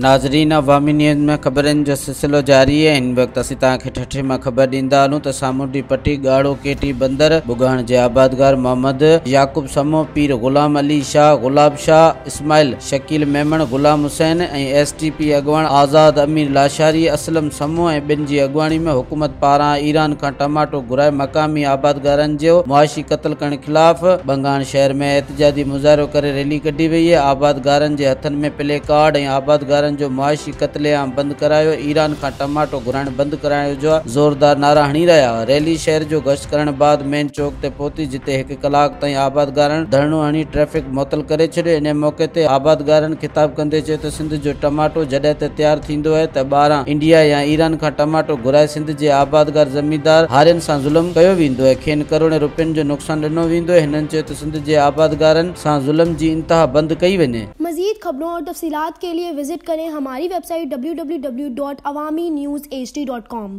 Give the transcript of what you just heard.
ناظرين عوامي نيوز ۾ خبرن جو سلسلو جاري آهي. هن وقت اسين توهان کي ٺٽي مان خبر ڏيندا هلون ته سامونڊي پٽي ڳاڙهو ڪيٽي بندر ٻگهاڻ جي آبادگار محمد يعقوب سمون، پير غلام علي شاهه، گلاب Shah, Ismail, Shakeel Memon, Ghulam Hussain ۽ S T P اڳواڻ آزاد امير لاشاري، اسلم سمون ۽ ٻين جي اڳواڻي ۾ حڪومت پاران ايران کان ٽماٽو گهرائي مقامي آبادگارن جو معاشي قتل ڪرڻ خلاف ٻنگهاڻ شهر ۾ احتجاجي مظاهرو ڪري ريلي ڪڍي وئي، آبادگارن جي هٿن ۾ پلي ڪارڊ ۽ آبادگارن جو معاشي قتل عام بند ڪرايو، ايران کان ٽماٽو گهرائڻ بند ڪرايو جا زوردار نعرا هڻي رهيا هئا، ريلي شهر جو گشت ڪرڻ بعد مين چوڪ تي پهتي جتي هڪ ڪلاڪ تائين آبادگارن ڌرڻو هڻي ٽريفڪ معطل ڪري ڇڏيو، انهي موقعي تي آبادگارن خطاب ڪندي چيو ته سنڌ جو ٽماٽو جڏهن ته تيار ٿيندو آهي ته ٻاهران انڊيا يا ايران کان ٽماٽو گهرائي سنڌ جي آبادگار زميندار هارين سان ظلم ڪيو ويندو آهي کين ڪروڙين روپين جو نقصان ڏنو ويندو آهي، هنن چيو ته سنڌ جي آبادگارن سان ظلم جي انتها بند ڪئي وڃي. مزيد خبرون اور تفصيلات کے لئے وزٽ ڪرين ھماري ويب سائيٽ www.awamiNewsHD.com.